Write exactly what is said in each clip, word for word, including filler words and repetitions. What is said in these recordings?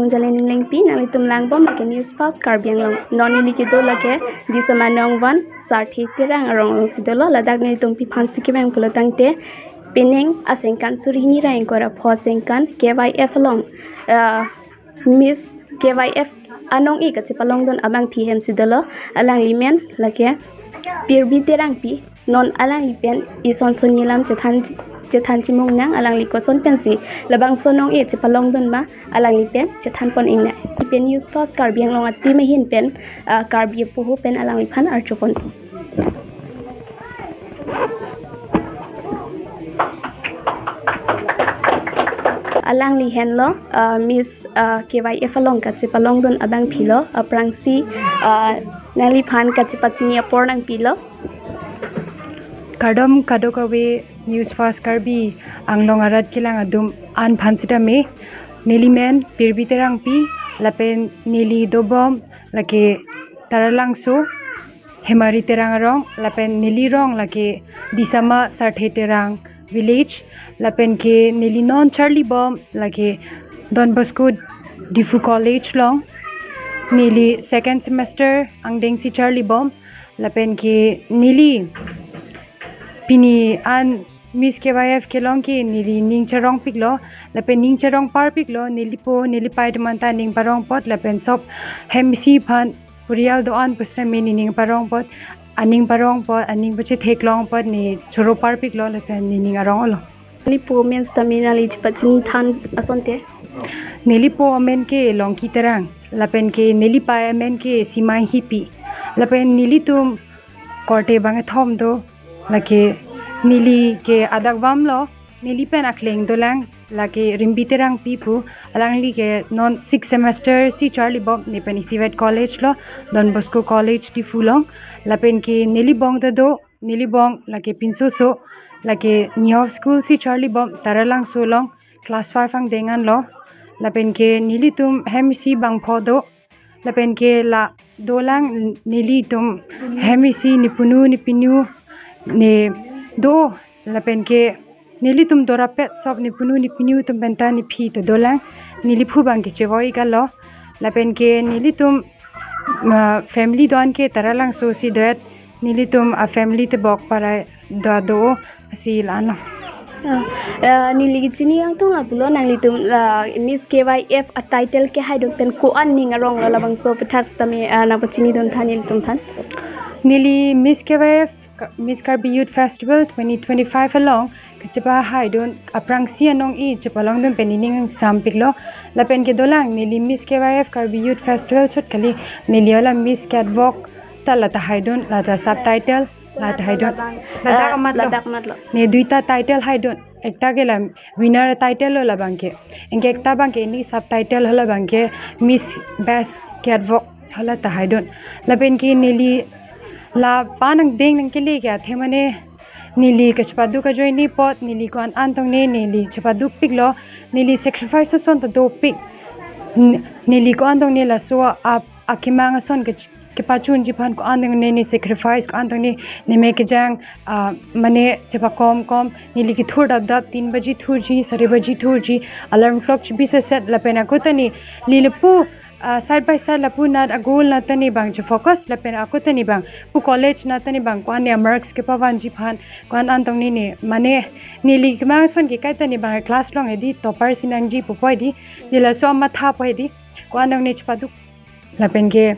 Jalin Englengpi, nanglitum langbom lake News Fast Karbi Anglong. Non neli kedo lake Disama Nong One, Sarthe Terang arong alongsi dolo, ladak nelitum pi aphansi kevang pulo tangte, penang aningkan suri hini ra ingkoi ra pho aningkan K Y F along, ah, Miss K Y F anong-e kachepalongdun abangpi hemsi dolo, alangli men lake Pirbi Terangpi. Non alangli pen ison son nelilam chethan, chethan chimung nang, alangli koson pensi labangso anong-e chepalongdun ma, alangli pen chethan pon ingnang. Pen News Fast Karbi Anglong a-team ahin pen, ah, Karbi apoho pen alangliphan arjupon. Alangli henlo, ah, Miss, ah, K Y F along kachepalongdun abangpi lo, aphrangsi, ah, nangliphan kachepachini apor nangpilo. Kardom kadokave News Fast Karbi Anglong arat kelang atum an aphan sitame, neli men Pirbi Terangpi, lapen neli dobom lake Taralangso, Hemari Terang arong, lapen neli rong lake Disama Sarthe Terang village, lapen ke neli non charlibom lake Don Bosco Diphu College along, neli second semester angdengsi charlibom, lapen ke neli pini an Miss K Y F kelong ke neli ning charongpiklo, lapen ning charongparpiklo, neli po, neli pai atum anta ning parong apot, lapen sop hem isi aphan purial do-an pusitame nening parong apot, aning parong apot, aning pachetheklong apot ne choro parpiklo, lapen nening arong-olo. Neli po amen sitame nangli chepachini than asonte. Neli po amen ke Longki Terang, lapen ke neli pai amen ke Simai Hipi, lapen nelitum korte bangkethom do, lake neli ke adak vamlo, neli pen akleng dolang, lake Rimbi Terangpi pu, alangli ke non sixth semester si charlibom, ne pen isivet college lo, Don Bosco College Diphu along, lapen ke neli bong ta do, neli bong lake pinsoso, lake Nihok School si charlibom, Taralangso along, class five angdeng anlo, lapen ke nelitum hem isi bangpho do, lapen ke la dolang nelitum hem isi nepunu nepinu ne do, lapen ke nelitum dorapet sop nepunu nepinu atum penta nephi ta dolang, neliphu abang ke chevoi iklo, lapen ke nelitum, ah, family do-an ke Taralangso si det, nelitum a-family tebok parai da do, asi la-anlo. Ah, ah, neli kechini angtung lapulo, nanglitum la Miss K Y F a-title kehaidun pen ko-an ning aronglo, labangso aphuthak sitame, ah, nangpachinidun tha nelitum aphan. Neli Miss K Y F, Ka-, Miss Karbi Youth Festival twenty twenty-five along kachepahaidun aphrangsi anong-e chepalongdun pen nening sampiklo, lapen ke dolang neli Miss K Y F Karbi Youth Festival chot kali, neli hala Miss Catwalk ta la ta haidun, la ta subtitle la ta haidun. Ladak, ladak, eh, amatlo. Ladak amatlo. Ne duita title haidun. Ekta ke la winner title lo labang ke. Anke ekta abang ke ne subtitle hala abang ke Miss Best Catwalk hala ta haidun. Lapen ke neli la pa nangdeng nangkele ke athe mane neli kachepaduk ajoine apot neli ko-an an tong ne neli chepadukpiklo, neli sacrifice ason ta dopik. N-, neli ko-an tong ne laso a, akemang ason ke, kepachunji aphan ko-an tong ne ne sacrifice, ko-an tong ne ne me kejang, ah, mane chepakom kom, neli kethur dapdap, tin baji thurji, sari baji thurji, alarm clock chebi seset, lapen ako ta neli lapu, ah, side by side lapu nat a-goal nat ta ne bang chefocus, lapen ako ta ne bang pu college nat ta ne bang ko-an ne marks kepavanji aphan, ko-an an tong ne ne, mane neli kemang ason ke kaita ne bang class along hedi topper si nangji pu pu hedi, neli laso amatha pu hedi, ko-an tong ne chepaduk. Lapen ke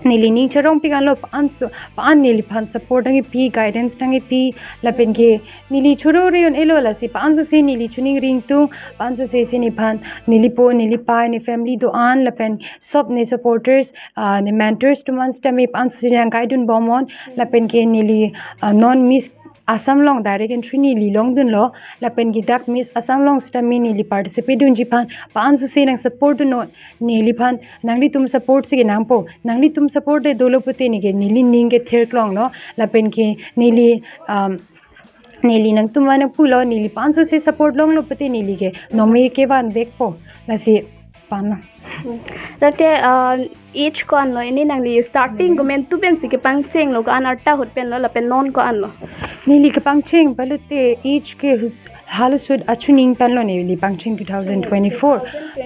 neli ning charongpik anlo, pa-an so, pa-an neliphan support nangkepi, guidance nangkepi, lapen ke neli choro reon elo, lasi pa-an sose neli chuning ringtung, pa-an sose si nephan, neli po, neli pai, ne family do-an, lapen sop ne supporters, ah, ne mentors atum an sitame pa-an sose nang guide dunbomnon, lapen ke neli, ah, non Miss Assam along direct entry neli longdunlo, lapen ke dak Miss Assam along sitame neli participate dunji aphan, pa-an sose nang support dunnon, neliphan nanglitum support si kenangpo, nanglitum support le dolo pute ne ke neli ning kethirklonglo, lapen ke neli, um, neli nangtum van nangpulo, neli pa-an sose support longlo pute neli ke nome kevanvekpo, lasi pa-an lo. Tangte, ah, age ko-an lo, ini nangli starting komantu pensi kepangchenglo, ko-an arta ahut pen lo, lapen non ko-an lo? Neli kepangcheng pulote age ke hus-, Halaso ahut achuning pen lo neli pangcheng two thousand twenty-four.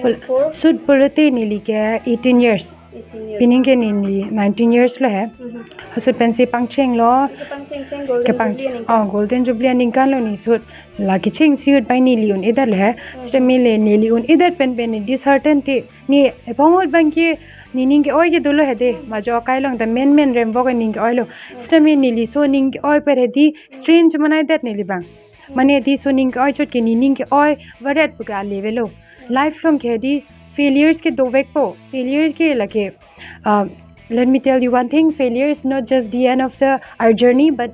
Pul-, ahut pulote neli ke eighteen years. Eighteen years. Pining ke neli nineteen years lo he. Mhm. Halaso ahut pensi pangcheng lo. Kepangcheng, Golden Kepang-, Jubilee aningkan. Oh, Golden Jubilee aningkan lo ni ahut. La kechengsi ahut bai neli un-edet lo he. Mhm. Sitame le neli un-edet pen pen ne dishearten te. Ne epong ahut abang ke nening ke-oi ke dolo he de. Mhm. Majok akai along ta menmen rembok aning ke-oi lo. Mhm. Sitame neli laso aning ke-oi pen he di strain chemanai det neli abang. Mane di laso aning ke-oi chot ke nening ke-oi varet pu ke ale avelo. Life along ke di failures ke dovekpo. Failure ke lake, uh, let me tell you one thing, failure is not just the end of the, our journey, but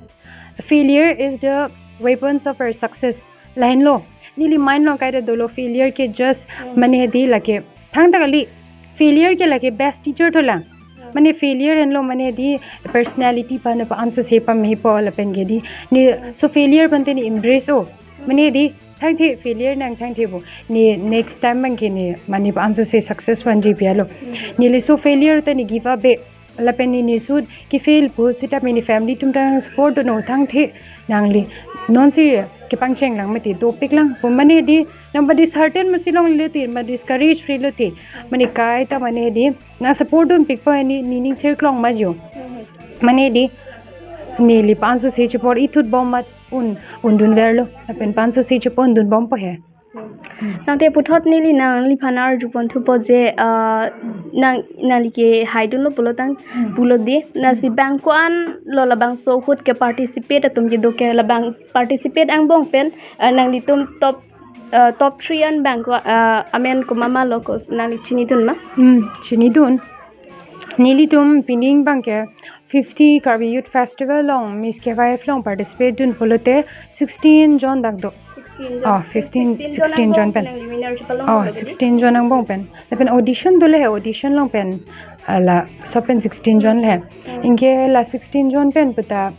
failure is the weapons of our success. Lahenlo. Neli mind along kaita dolo failure ke just Hmm. mane di lake. Thangta kali failure ke lake best teacher tho lang. Hmm. Mane failure henlo mane di personality pa na pa anso se pa me po lapen ke di. Ne laso failure pen te ne embrace o. Hmm. Mane di thangthe failure nang thangthe bo. Ne next time abang ke ne mane pa anso se success vanji pi alo. Hmm. Ne laso failure te ne give up be. Lapen ne laso ahut ke fail pu sitame ne family atum ta support do no thangthe nangli. Nonsi kepangcheng lang mati dopik lang. Pu mane di nang pa dishearten masi longle te, ma discourage ri lo te. Mane kaita mane di nang support dunpikpo ne, nening thirklong ma jo. Mane di neli pa anso se chepor-i thut bom amat un, undun verlo. Lapen pa anso se chepor undun bompo he. Tangte puthot neli nangliphan arjupon thupo je, ah, nang, nangli ke haidunlo pulo tang Hmm. pulo de. Lasi abang ko-an lo labangso ahut ke participate atum kedo ke labang participate angbong pen, ah, nanglitum top, ah, top three an abang ko, ah, amen komat ma lo ko nangli chinidun ma? Hmm, chinidun. Nelitum pining abang ke fifty Karbi Youth Festival along Miss K Y F along participate dun pulote sixteen jon dak do. Sixteen jon. Oh, fifteen, sixteen jon sixteen jon angbong pen. Nang winner chepalong Oh, lo tadi? Sixteen jon angbong pen. Lapen audition dolo he, audition along pen. Ah, laso pen sixteen jon le. Hmm. Anke la sixteen jon pen puta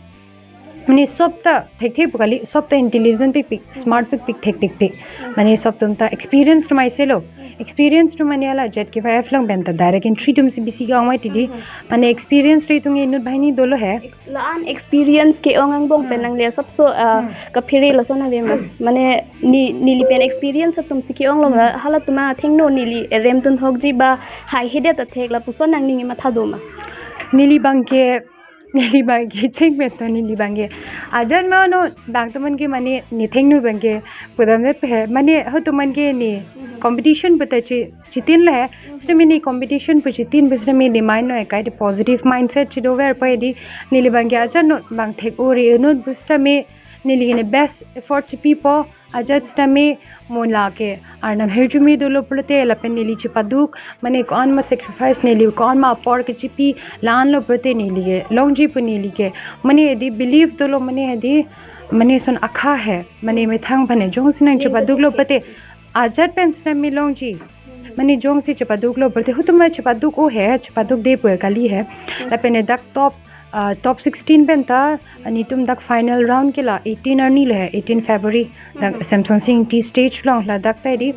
mane sob ta thekthe pu kali, sob ta intelligent pikpik, smart pikpik, thek pikpik. Mane sob atum ta experience atum aise lo. Experience atum mane la J K Y F along pen ta direct entry atum si bisi ke-ong mai tidi. Mhm. Mane experience atum inut banghini dolo he. Ex-, la-an experience ke-ong angbong pen Hmm. nangle sob so, ah, Hmm. kaphere lason ave ma. Mane ne, neli pen experience atum si ke-ong lo ma, Hmm. halatum athengno neli erem tun hokji ba haihedet athek lapuson nangning matha do ma. Neli abang ke Neli abang ke cheng pen to neli abang ke. Ajat ma no bang teman ke mane ne thengno abang ke pudam det he. Mane ho teman ke ne Mhm. competition puta chi, chitin le he. Mhm. Sitame ne competition pu chitin pu sitame ne mind no ekai de positive mindset chido verpo he di neli abang ke ajat no bang thek ori no pu sitame neli ne best effort chipipo. Ajat sitame mo lake Arnam ahirjume dolo pulote lapen neli chepaduk, mane ko-an ma sacrifice neli ko-an ma apor kechipi la-an lo pulote neli ke longji pu neli ke mane di believe dolo mane di mane lason akha he mane methang aphan jongsi nang chepaduk lo pulote ajat pen sitame longji mane jongsi chepaduk lo pulote hutum ma chepaduk o he chepaduk de pu kali he lapen dak top ah, top sixteen pen ta, ah, netum dak final round ke la eighteen arni le he, eighteen February, dak Mhm. Samson Sing T stage along la dak ta di.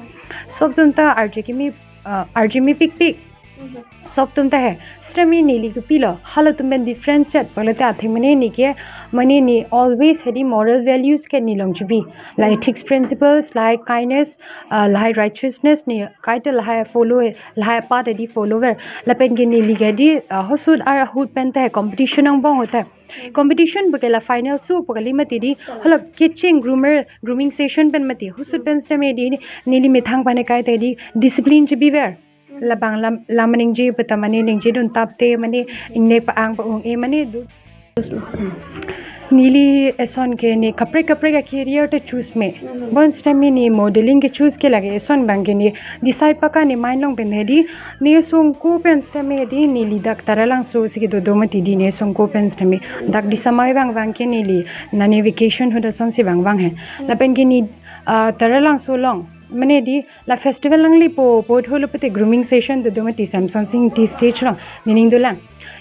Sob atum ta arje kimi, ah, arje mi pikpik. Mhm. Sob atum ta he. Sitame neli kopilo, halatum pen difference chet, pulote atheng mane ne ke, mane ne always he di moral values ke ne longji bi. La Mhm. ethics principles, la kindness, ah, lahai righteousness ne kaita lahai follow, lahai path di follow ver. Lapen ke neli ke di, ah, halaso ahut pen ta competition angbong ahut ta. Competition pu ke la final so pu kali mati di. Hala kecheng groomer, grooming session pen mati. Halaso pen sitame di neli methang aphan kaita di discipline chibi ver. Labang lam, lam ningje puta mane ningje dun tap te mane ingne pa-ang pa-ung e mane do. Neli eson ke ne kaprek kaprek a-career ta choose me. Mhm. Bonsitame ne modeling ke choose ke lake eson abang ke ne decide paka ne mind along pen he di. Ne songko pen sitame di neli dak Taralangso si kedo do mati di ne songko pen sitame. Dak Disama vang vang ke neli nane vacation ahut asonsi vang vang he. Mhm. Lapen ke ne, ah, Taralangso along mane di la festival nangle po, po tholo pute grooming session do do mati Samson Sing T stage along. Nening dolang.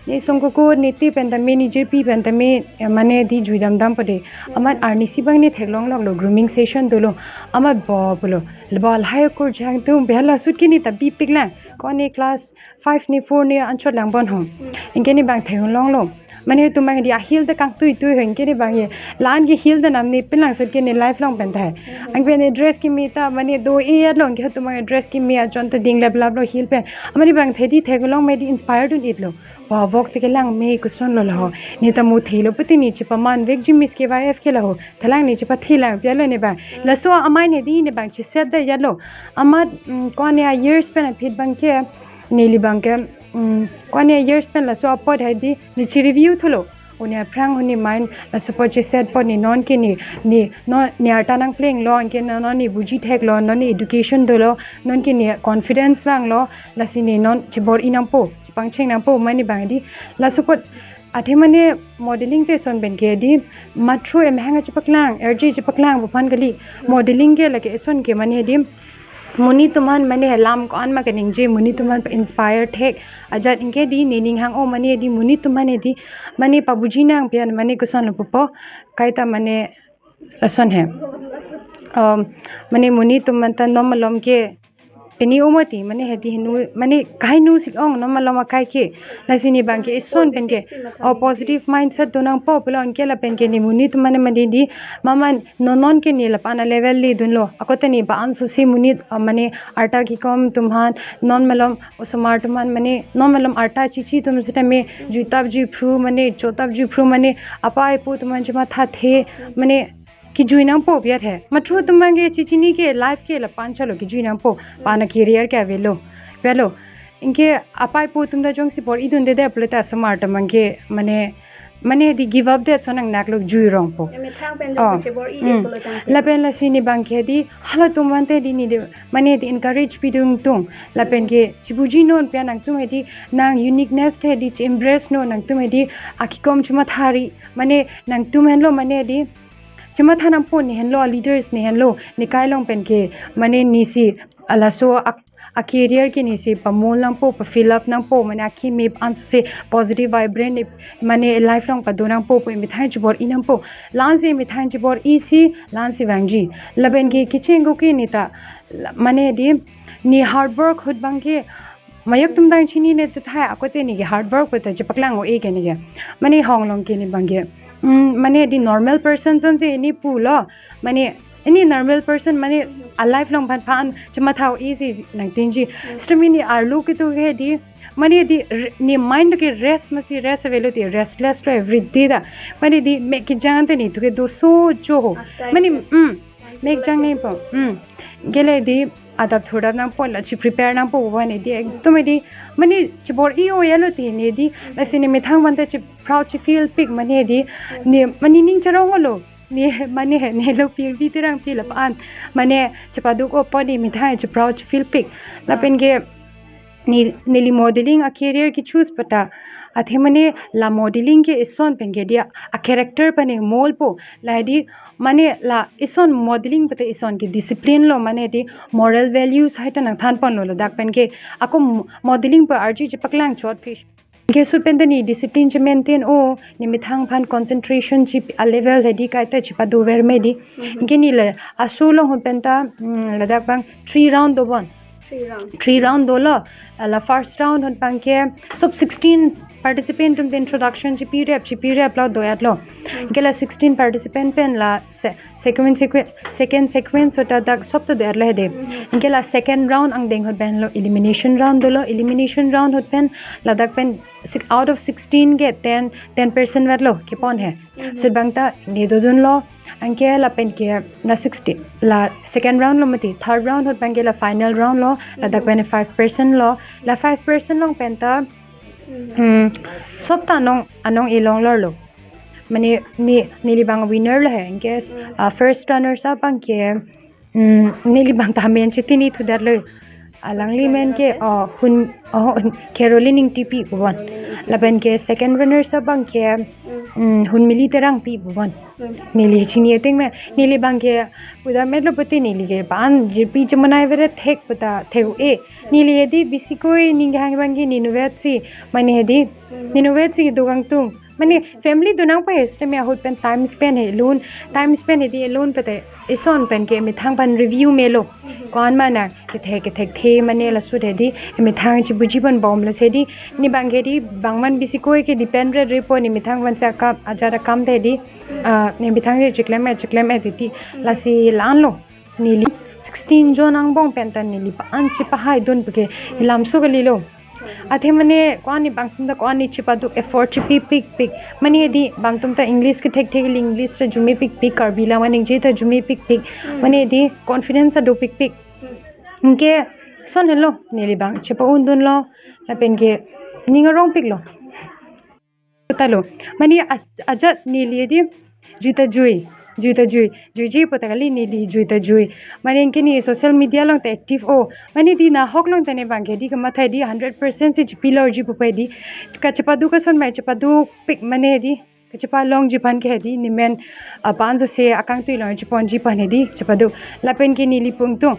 Ne songkoko ne te pen tame ne jirpi pen tame, eh, mane di jui dam dam pade. Amat arnisi abang ne theklong lok lo grooming session dolo. Amat bo pulo. Lebo lahai akur jang tum behal la ahut ke ne ta bipik lang. Ko ne class five ne four ne anchot lang bon ho. Anke ne bang thek longlo. Mane itum bang di a-heel ta kangtui tui ho, anke ne bang ye. La-an ke heel ta nam ne pinlang sut ke ne life long pen tahai. Anke ne dress kimi ta mane do-e ya long ke itum bang dress kimi ajon ta ding lap lap lo heel pen. Mane bang thedi thek long me di inspire dun-et lo. Wa vok te kelang me koson lo laho. Ne ta mo thelo pute ne chepaman vekji Miss K Y F ke laho. Thalang ne chepathe lang pi alo ne bang. Laso amei ne di ne bang cheset da ya lo. Amat, mm, ko ne a-years pen aphi bang ke neli bang ke, mm, ko ne a-years pen laso apot hai di ne che-review thulo. O ne aphrang o ne main laso apot cheset apot ne non ke ne, ne, non, ne arta nangpleng lo, anke non, non ne buji thek lo, non ne education dolo, non ke ne confidence vang lo, lasi ne non chebor-i nangpo, chepangcheng nangpo, mane bang di. Laso apot athe mane modeling te eson pen ke di matro emhang chepaklang, R J chepaklang pu aphan kali. Modeling ke lake eson ke mane di monit atum aphan mane lam ko-an ma keningje, monit atum aphan inspire thek ajat, anke di ne ning hang-o mane di monit atum aphan di mane pabuji nang pi an mane koson lo pupo, kaita mane lason he. Um, mane monit atum aphan ta non malom ke pini umoti mane hedi henu mane kahai nu sik ong non malom akai ke. Lasi ne bang ke eson pen ke. O positive mindset do nangpo pulo, anke lapen ke ne monit atum aphan mane di maman non non ke ne lapu-an a-level le dunlo. Ako ta ne ba-an sosi monit, uh, mane arta kekom atum aphan non malom osomar atum aphan mane non malom arta chichi atum seta me jui tap jui phru mane cho tap jui phru mane apei apo atum aphan chemathathe mane kejui nangpo biat he. Matro atum bang ke chichini ke life ke lapu-an chalo kejui nangpo. Pu an a-career ke avelo. Avelo. Anke apei apo atum ta jongsi bor-i dunde de pulote osomar atum bang ke mane, mane di give up det so nang nak lo jui rongpo. Emethang pen Oh. jongsi chebor-i Mm. de pulo tangte. Lapen lasi ne bang ke di halatum aphan te di ne di mane di encourage pidun tung. Lapen ke chibuji non pi an nangtum hedi nang uniqueness te di embrace non nangtum hedi akekom chematha ri mane nangtum henlo mane di chematha nangpo ne henlo a-leaders ne henlo ne kai long pen ke mane ne si laso a, a-career ke ne si pamol nangpo, pa-fill up nangpo, mane akimi ansose positive vibrant mane life long pado nangpo pu emethang chebor-i nangpo. La-an si emethang chebor-i si la-an si vangji. Lapen ke kecheng ko ke ne ta la, mane di ne hard work ahut bang ke mayok atum tang chinine te tahai, ako te ne ke hard work pu ta chepaklang-o-e ke ne ke. Mane hong long ke ne bang ke. Mm, mane di normal person ason si ne pulo. Mane any normal person mane a-life long aphan phan chematha-o-e si nangtingji. Sitame ne arlo kedo ke di mane di re, ne mind ke rest masi rest avelo di restless lo every day ta. Mane di mek kejang te ne tu ke do so jo ho. Mane, mm, mek jang ne po. Mm. Gele di adap thurdap nangpo, la chi prepare nangpo pu ne di ekdom di mane chebor-i-o ya lo te ne di lasi ne methang aphan ta chi proud chi feel pik mane di ne mane ning cherong lo ne mane he ne lo pirvi terang pi lapu-an mane chepaduk-o pu ne methang chi proud chi feel pik lapen ke ne, neli modeling a-career ke choose pu ta athe mane la modeling ke eson pen ke di a-character pen ne molpo la di mane la eson modeling pu ta eson ke discipline lo mane di moral values hai ta nangthan ponlo ladak pen ke ako mo, modeling pu arju chepaklang chot phi. Ke sut pen ta ne discipline che-maintain-o ne methang aphan concentration chi a-level hedi kai ta chepado ver me di. Anke ne le aso long ahut pen ta, mm, ladak bang three round do bon. Three round. Three round dolo. La first round ahut bang ke sop sixteen participant atum te introduction chipi rep chipi rep lo do-et lo. Anke la sixteen participant pen la se, sequence, sequence, second sequence ahut ta dak sop ta do-et lo hedi. Anke la second round angdeng ahut pen lo elimination round dolo. Elimination round ahut pen ladak pen six, out of sixteen ke ten, ten percent vet lo kepon he. Sut bang ta ne dodunlo. Anke lapen ke la sixteen, la second round lo mati, third round ahut bang ke la final round lo, ladak pen five percent lo, la five percent long pen ta, hmm, sop ta anong, anong elong lor lo. Mane ne, neli bang winner lo he, anke, ah, first runners up bang ke, hmm, neli bang ta amen chetini thudet lo. Alangli amen ke, oh, Hun, oh, Caroline Ingtipi pu bon. Lapen ke second runners up bang ke, Hmm, Hunmili Terangpi pu bon. Hmm. Neli chini ateng me, neli abang ke, puda metlo pute neli ke, ban jirpi jemanai vere thek puta, thek e. Neli edi bisi koi ning kehang abang ke ninove si, mane edi, Hmm. ninove si do kangtung. Mane family do nangpo he, sitame ahut pen time spend he alone, time spend he di alone pute, eson pen ke methang pen review melo. Ko-an ma nang, kethek, kethek the mane laso he di, methang chibuji pon bom lasi di, ne abang ke di, bang man bisi koi ke depend re repo ne methang pen sa kam, ajat akam the di, ah, ne methang ke chiklem e, chiklem e di, lasi la-an lo. Neli sixteen June angbong pen ta neli pa-an chipahai dun puke, lamso kalilo. Athe mane ko-an ne bangtum ta ko-an ne chipaduk effort chipi pikpik. Mane di bangtum ta English kethek thek le English ta jumi pikpik, Karbi lam aningje ta jumi pikpik. Mane di confidence ta do pikpik. Anke son helo, neli abang chipa-un dunlo, lapen ke ning arong piklo. Talo, mane as-, ajat neli edi, jui ta jui, jui ta jui, juiji puta kali neli jui ta jui. Mane anke ne social media along ta active o. Mane di nahok along ta ne abang ke di kamathai di hundred percent si chipi lorji pupe di. Kachipaduk ason mai chipaduk pik mane di, kachipa longji aphan ke di, ne men, ah, pa-an sose akangtui longji ponji aphan di, chipaduk. Lapen ke neli pu ingtung,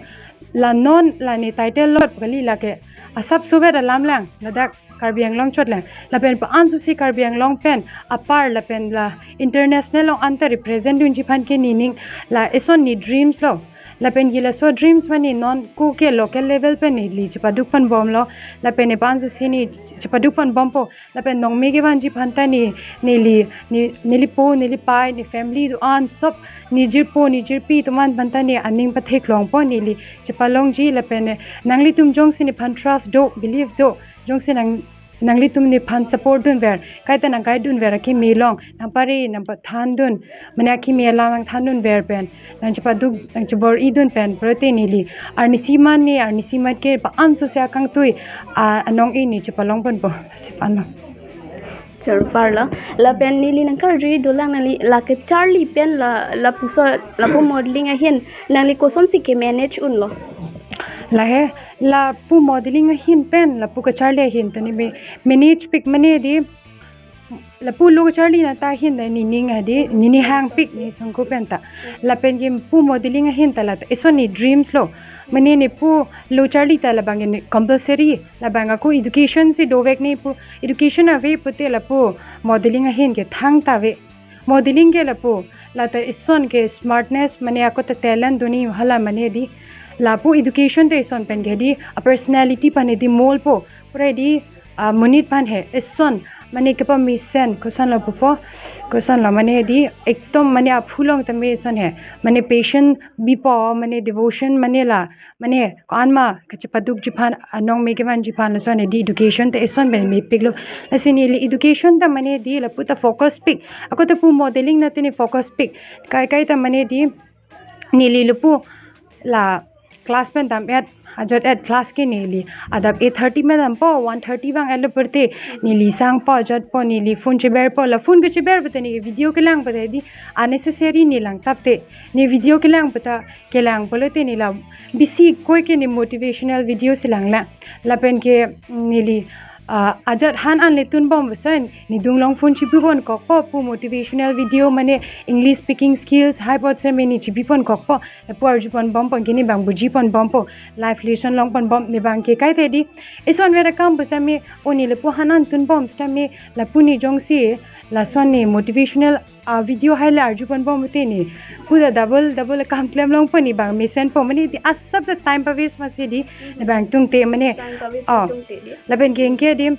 la non, la ne title lot kali lake, asap suvet alam lang, ladak Karbi Anglong chot lang. Lapen pa-an sose Karbi Anglong pen apar lapen la international along anta represent dunji aphan ke nening la eson ne dreams lo. Lapen ke laso dreams mane non ko ke local level pen neli chipaduk pon bomlo. Lapen ne pa-an sose ne chipaduk pon bompo. Lapen nongme kevanji aphan ta ne, neli, ne, neli po, neli pai, ne family do-an sob, ne jirpo, ne jirpi atum an aphan ta ne aning patheklongpo, neli chipalongji lapen ne nanglitum jongsi nephan trust do, believe do, jongsi nang, nanglitum nephan support dunver, kaita nang guide dunver akimi along, nang pare, nang pathan dun, mane akimi alam nang than dunver pen, nang chipaduk, nang chibor-i dun pen, pulote neli arnisi man ne, arnisi man ke pa-an sose akangtui, ah, anong-e ne chipalong ponpo, si pano. Chorparlo. Lapen neli nangkarju dolang nangli la kacharli pen la, lapuson, lapu modeling ahin nangli kosonsi ke manage unlo? Lahei, lapu modeling ahin pen, lapu kacharli ahin ta ne me-, manage pik mane di, lapu lo kacharli nangta ahin ta nening adi, neli hang pik ne songko pen ta. Lapen ke pu modeling ahin ta la ta eson ne dreams lo. Mane ne pu lo charli ta labang ke ne compulsory, labang ako education si dovek ne pu, education ave pute lapu modeling ahin ke thangta ave. Modeling ke lapu, la ta eson ke smartness, mane ako ta talent do ne hala mane di, lapu education ta eson pen ke di, a personality aphan di molpo, pura di, ah, monit aphan he, eson, mane kepamesen, kosonlo pupo, kosonlo mane di, ekdom mane aphu along tame eson he, mane passion bipo, mane devotion, mane la, mane ko-an ma kachipadukji aphan, anong me kevanji aphan lason di education ta eson pen mepiklo. Lasi neli education ta mane di lapu ta focus pik. Ako ta pu modeling nangta ne focus pik. Kai kai ta mane di neli lapu la class pen dam-et, ajot-et class ke neli adap eight thirty pen dampo, one thirty vang-etlo pute neli sangpo, ajotpo, neli phone chiberpo, la phone kachiber pute ne video kelang pute di unnecessary ne langtapte, ne video kelang puta kelang pulote ne la bisi koi ke ne motivational video si langlang. Lapen ke, mm, neli, ah, ajat han an le tunbom besen, ne dunglong phone chibi pon kokpo, pu motivational video mane English speaking skills, hai pot se me ne chibi pon kokpo, lapu arju pon bompo, ke ne bang buji pon bompo, life lesson long pon bom, ne bang ke kai te di. Eson vera kam besen me, o ne lapu han an tunbom seta me, lapu ne jongsi, lason ne motivational a video hai le arju pon bom pute ne, puta double, double akam klem longpo, ne bang mesenpo, mane di asap ta time pa waste masi di, ne bang tungte mane, Time pa waste ah, tungte di. Lapen ke anke di,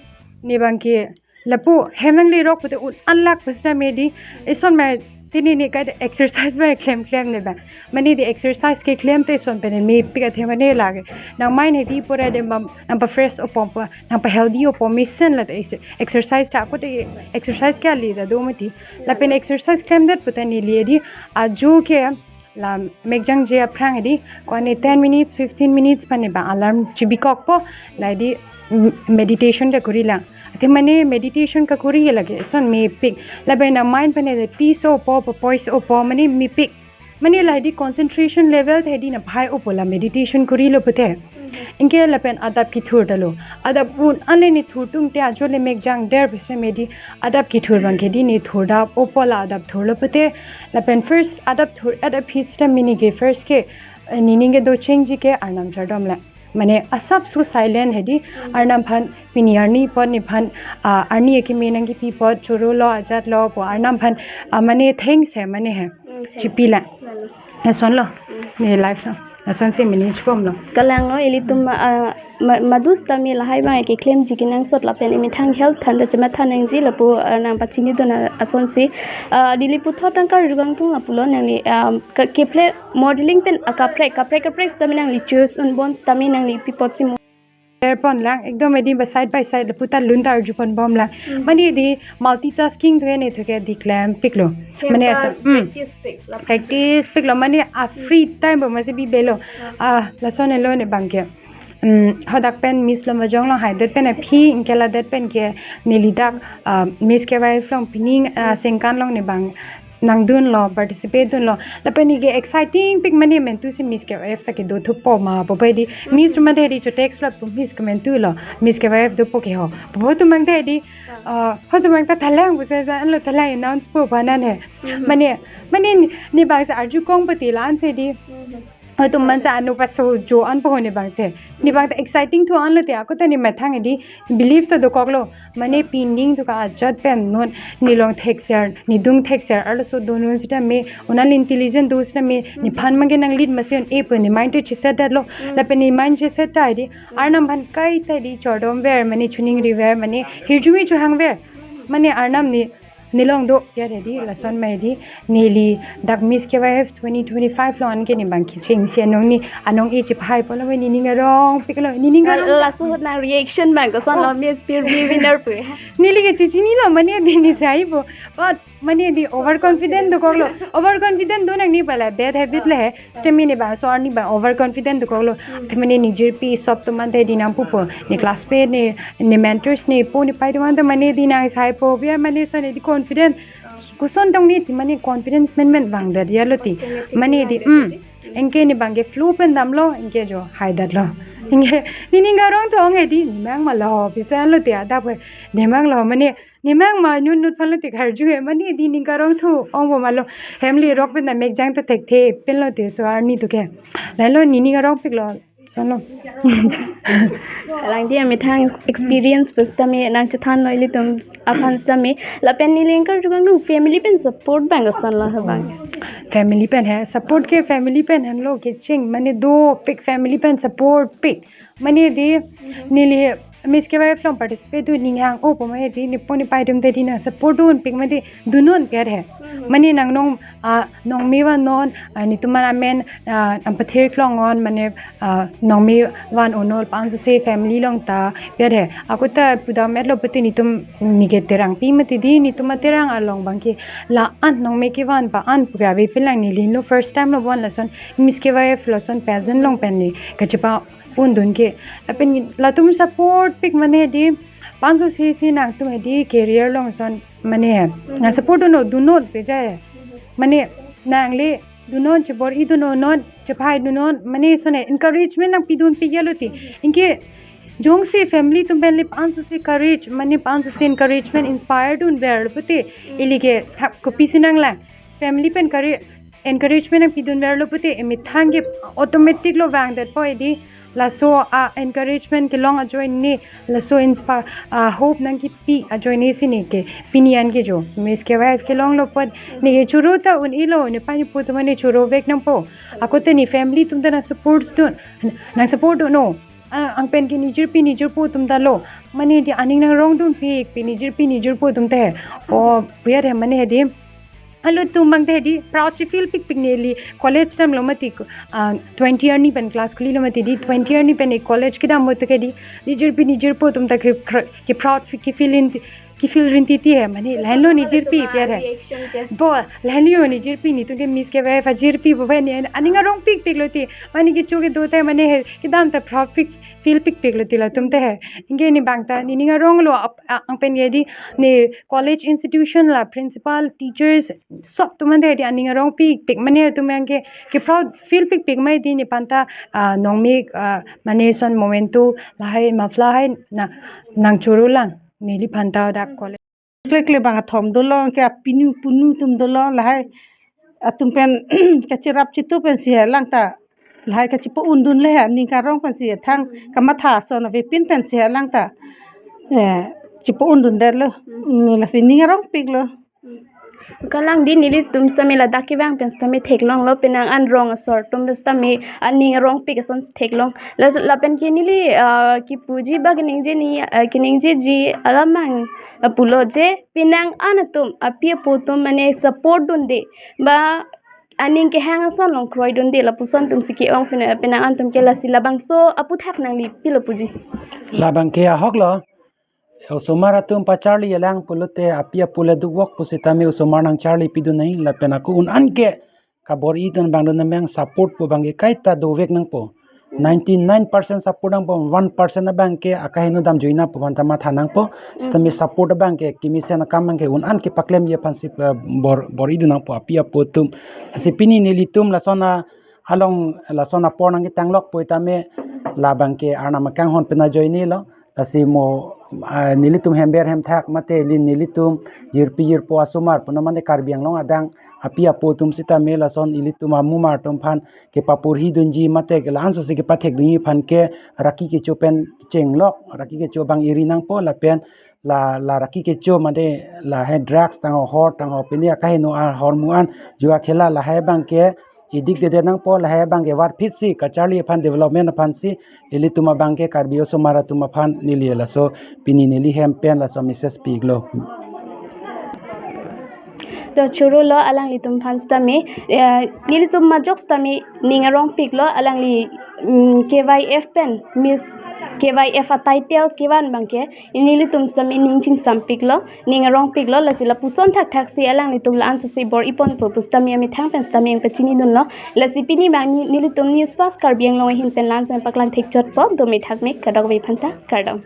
ne bang ke, lapu hem nanglerok pute un-an lak pute me di, eson ma tini ne kai exercise ba klem klem ne bang. Mane di exercise keklem te eson pen mepik athe mane lake. Nang mind he di pura dem bam, nang pa fresh opom pa, nang pa healthy opom mesen la te ex-, exercise ta ako te exercise kali ta do mati. Lapen exercise klemdet pute neli di ajo ke la mekjangje aphrang di ko-an ne ten minutes, fifteen minutes pen ne bang alarm chibi kokpo, la di, mm, meditation ta kuri lang. Athe mane meditation kakuri lake eson mepik. Lapen nang mind pen ne peace opo, poise opo, mane mepik. Mane lahai di concentration level te hedi na phai opo la meditation korilo pute. Anke lapen adap kethur talo. Adap un anle ne thur tum te ajo le mek jangder pese medi adap kethur abang ke di ne thur dap opo la adap thurlo pute. Lapen first adap thur adap hi sita mini ke first ke, eh, nening kedo chengji ke Arnam chardom la. Mane asap so silent hedi, Arnam aphan pini arni apot nephan, ah, arni akimi nangkepi apot choro lo ajat lo pu Arnam aphan, ah, mane thanks he mane he. Mm, thanks. Chipi la. Lalu. Lason lo. Mm. Ne life lo. Lasonsi manage bomlo. Kalang lo ilitum, ah, ma-, madu sitame lahai abang keklemji kenangsot lapen emethang health aphan ta chematha nangji lapu, ah, nangpachinidun asonsi. Ah, neli puthot tangka arjugang tung lapulo nangli, ah, ke-, keple modeling pen akaprek, kaprek kaprek sitame nangli choose un bon sitame nangli pi apotsi mo. Share pon lang, ekdom hedi ba side by side lapu ta lun ta arju pon bom lang. Hmm. Mane di multitasking tu ne tu ke di klempiklo. Mane asa, hmm. Practice pik, lap- Practice piklo, mane a free time bo masi bibelo. Ah, lason elo ne abang ke. Hmm, hadak pen Miss Lumbajong along haidet pen aphi, anke ladet pen ke neli dak, ah, Miss K Y F along pining, ah, sengkan along ne abang nangdunlo, participate dunlo. Lapen ne ke exciting pik mane mentu si Miss K Y F ta kedo thupo ma, bobai di Miss rumah hedi chotex lo pu Miss kementu lo, Miss K Y F dopo ke ho. Bobo tumang hedi, ah, ho tumang ta thalang pusi sa anlo thalang announce po banan he. Mane, mane ne abang sa arju kong pati la ansi di. Ho tum mansa anu paso jo an po ne abang se. Ne abang ta exciting thu anlo te ako ta ne methang hedi believe to dokoklo. Mane pining tu ka ajat pen non nelong thekser, nedung thekser, arloso do non sitame, unal intelligent do sitame, nephan abang ke nang lead masi un-e pu ne mind te cheset detlo. Lapen ne mind cheset ta hedi, Arnam aphan kaita hedi chardom ver, mane choningri ver, mane hirjume chohang ver. Mane Arnam ne nelong do ya hedi, lason ma hedi, neli dak Miss K Y F twenty twenty-five along anke ne abang kechengsi anong ne, anong e chephai polo, nening arong piklo, nening arong. Laso ahut nang reaction abang koson lo, Miss Purbi winner pu? Neli ke chechinilo, mane di ne sai bo. But mane di overconfident dokoklo. Overconfident do nang ne pala bad habit le he. Sitame ne abang so arni abang overconfident dokoklo. Te mane ne jirpi sop tum ante di nang pupo, ne classmate ne, ne mentors ne po ne pai tum ante mane di nang sai po biar mane sa ne di confident. Koson tong ne ti mane confidence men men vangdet ya lo ti. Mane di, hmm. Anke ne abang ke flow pen damlo, anke jo haidet lo. Anke nening arong thu ong hedi, nemang malo, bisa lo ti adap he, nemang lo, mane nemang ma nyun nut phan lo ti karju he, mane di nening arong thu ong bo malo, hem le rok pen ta mek jang ta thekthe pen lo ti so arni tu ke. Lalo nening arong piklo, son lo. Kalang di amethang experience pu sitame nang chethanlo ilitum aphan sitame, lapen neli anchor arjugang tung family pen support abang koson lo ha abang? Family pen he, support ke family pen henlo kecheng, mane dopik family pen support pik. Mane di neli Miss K Y F along participate dun ning hang opo mane di ne po ne pai tum te di nang support dunpik mane di dunnon pet he. Mane nang nong, ah, nongme vannon, ah, netum amen, ah, nang pathir klong on mane, ah, nongme van unnon, lapuson si family along ta pet he. Ako ta pudam etlo pute netum ne ke terangpi mati di, netum aterang along abang ke la-an nongme kevan pa an pu ke ave pen lang, neli lo first time lo bon lason Miss K Y F lason pageant along pen ne kachepa-un dun ke. Lapen latum support pik mane di, lapuson si si nangtum hedi career along son mane nang support dunnon, dunnon peja he. Mane nang le dunnon, chebor-i dunnon, chephai dunnon, mane son he encouragement nangpi dunpik ya lo ti. Anke jongsi family atum pen le lapuson si courage, mane lapuson si encouragement inspire dunver lo pute, ili ke thap kopisi nang lang. Family pen kari encouragement nangpi dunver lo pute, emethang ke automatic lo vangdet po hedi, laso a encouragement kelong ajoine, laso inspire, a hope nangkepi ajoine si ne ke pini an ke jo Miss K Y F kelong lo pon, ne ke choro ta un-elo, ne pani po tum mane choro vek nang po. Ako te ne family atum ta nang support dun, nang support dunnon. Ah, ang pen ke ne jirpi ne jirpo atum ta lo. Mane di aning nang rong dunpik pi ne jirpi ne jirpo atum te. O, puya he mane hedi. Alo tum abang te hedi, proud si feel pikpik neli college time lo mati, ah, twenty arni pen class khuli lo mati di, twenty arni pen ne college kedam mo to ke di, ne jirpi ne jirpo atum ta ke, ke proud fi-, ke feel in, ke feel rinti ti he, mane lahenlo ne jirpi piar he. Reaction ke? Bo, lahenlo ne jirpi netum ke Miss K Y F ajirpi bo pen ne, aning arong pikpik lo ti, mane kecho kedo te mane he, kedam ta proud pik, feel pikpiklo ti latum te he. Anke ne bang ta nening arong lo ap-, a-, ang pen ye di ne college institution la principal, teachers, sop atum ante di aning arong pikpik mane atum yang ke, ke proud feel pikpik mai di ne panta, ah, nongmik, ah, mane son momento lahai mafla hai na nang churu lang neli panta dak college. Kle kle bang athom dolo, ke apinu punu atum dolo, lahai atum pen kachirap chitu pensi helang ta, lahai kachipo undun le ha, ning karong pensi thang kamatha son avepin pensi helang ta, eh, chipo undun det lo. Mm, lasi ning arong piklo. Kalang di nelitum sitame ladak kevang pen sitame theklonglo, penang an rong asor atum sitame aning arong pik ason theklong. Las-, lapen ke neli, ah, kipuji ba keningje ni, ah, keningjeji alamang, ah, pulo je penang an atum api apo atum mane support dunde ba aning kehang ason along kroidunde lapuson atum si ke-ong, pena-, penang an atum ke lasi labangso aputhak nangli pilo puji. Labang ke ahok lo. Osomar atum pacharli alang pulote api apo le dukvok pusitame osomar nangcharli pidun nai, lapen ako un an ke kabor-i dun abang dun abang support pu abang ke kaita dovek nangpo. Ninety-nine percent support nangpo, one percent abang ke akaheno dam juina pu abang ta matha nangpo. Sitame support abang ke kemesen akam abang ke un an ke paklemji aphan si, eh, bor, bor-i dun nangpo api apo atum. Lasi pini nelitum lason a-, along lason apor nangketanglok pu itame labang ke Arnam akanghon pen ajoine lo. Lasi mo, ah, nelitum hember hemthak mate li nelitum jirpi jirpo asomar puno mane Karbi Anglong adang api apo atum sitame lason ilitum amumar atum aphan kepaporhi dunji mate ke la-anso si kepathek dunji aphan ke raki kecho pen chenglok, raki kecho abang iri nangpo, lapen la, la raki kecho mate lahai drugs tangho, hor tangho, pini akaheno ahormu an, jua khela, lahai abang ke idik dede nangpo, lahai abang ke varphit si kacharli aphan, development aphan si ilitum abang ke Karbi osomar atum aphan neli laso pini neli hem pen laso message piklo. To churu lo alanglitum aphan sitame, eh, nelitum majok sitame ning arong piklo, alangli, mm, K Y F pen Miss K Y F a title kevan abang ke nelitum sitame ning chingsam piklo, ning arong piklo, lasi lapuson thakthak si alanglitum la-anso si bor-i ponpo pu sitame amethang pen sitame nangpachini dunlo. Lasi pini abang ne-, nelitum News Fast Karbi Anglong ahin pen la-anso nangpaklang thekchotpo, dome thakme kadokave aphanta kardom.